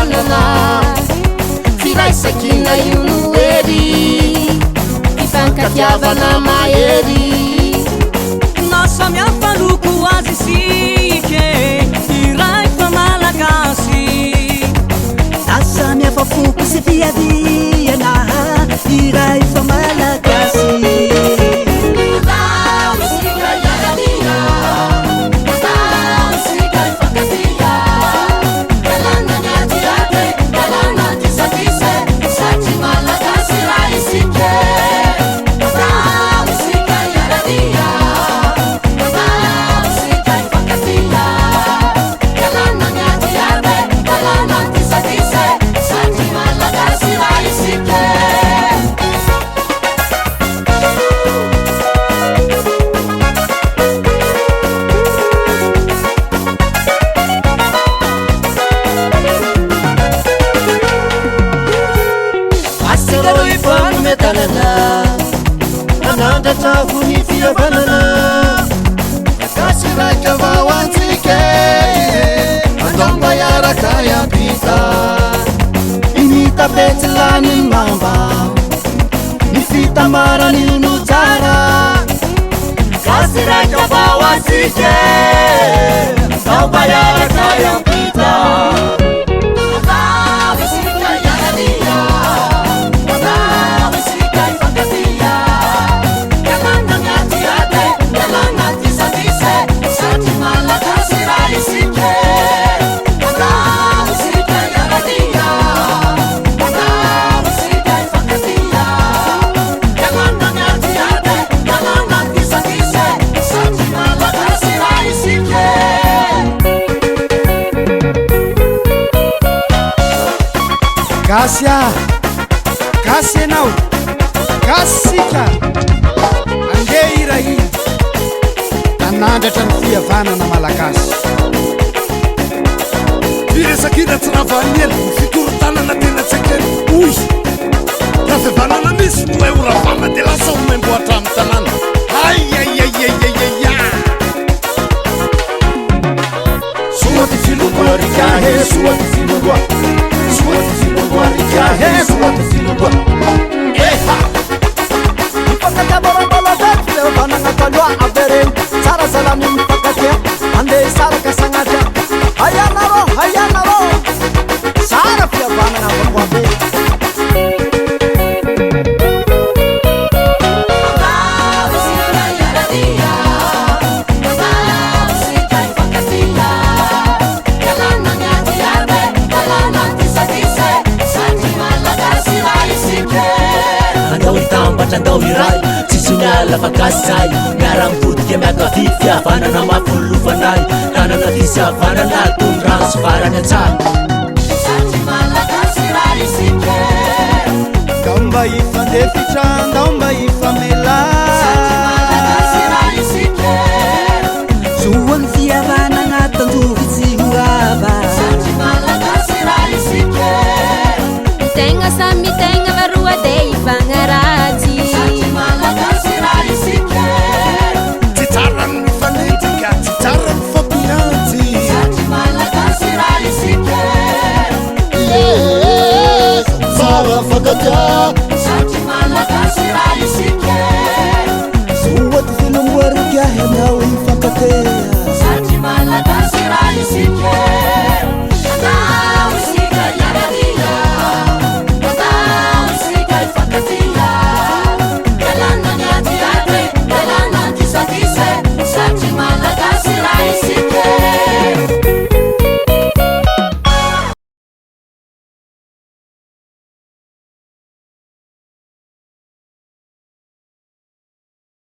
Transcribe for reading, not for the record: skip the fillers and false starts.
fihavanana. Firaisankina io no hery, fifankatiavana mahery. Na samy hafa loko azy isika e, iray fa Malagasy. Na samy hafa foko sy fiaviana, iray fa Malagasy. Andao isika hiara-dia, andao isika hifankatia. Ialana ny adiady, ialana ny disadisa, satria Malagasy iray isika. Andao isika hiara-dia, andao isika hifankatia. Ialana ny adiady, ialana ny disadisa, satria Malagasy iray isika. Asika reo hifanome tanana, hanandratra ho ny fihavanana. Gasy raika avao antsika e, andao mba hiaraka hiampita. Ny tapetsy lany ny mamba, ny fitambarany no tsara. Gasy raika avao antsika e, andao mba hiaraka hiampita. Andao isika hiara-dia, andao isika hifankatia. Ialana ny adiady, ialana ny disadisa, satria Malagasy iray isika. Andao isika hiara-dia, andao isika hifankatia. Ialana ny adiady, ialana ny disadisa, satria Malagasy iray isika. Gasy ah, gasy ianao, gasy isika, andeha hirahira, hanandratra ny fihavanana malagasy. Firesakira tsy ravan'ny ela, ny fikorontanana tena tsy ekena. Hoy, raha fihavanana misy no hay horavana dia lasa ho maimbo hatramin'ny tanàna. Aiaiaiaiaiaia! Soa ty filongoa rikahe, soa ty filongoa. Soa ty filongoa rikahe, soa ty filongoa. Eha! Mifankatia mbola veto fihavanana taloha avereno. Tsara zalany mifankatia, andeha hisaraka sagnatria. Aianareo, aianareo, tsara fihavanana vakoabe. Andao isika hiara-dia, andao isika hifankatia. Ialana ny adiady, ialana ny disadisa, satria Malagasy iray isika. Andao hitambatra, andao iray, tsisy miala fa gasy zahay. Miara-mitodika miakavia, fihavanana mafy ny lovanay. Tanana vy sy havanana, toy ny rano sy varany an-tsaha. Satria Malagasy iray isika. Andao mba hifandefitra, andao mba hifamela. Satria Malagasy iray isika. Soa ny fihavanana tandrovy tsy ho rava. Satria Malagasy iray isika. Tegna samy tegna varoa de hifagnaratsy. Satria Malagasy iray isika. Tsy tsara ny mifanenjika, tsy tsara ny fampiantsy. Satria Malagasy iray isika. Soa Tsara fankatia. Satria Malagasy iray isika. Soa ty filongoa rikahe, andao hifankatea. Satria Malagasy iray isika.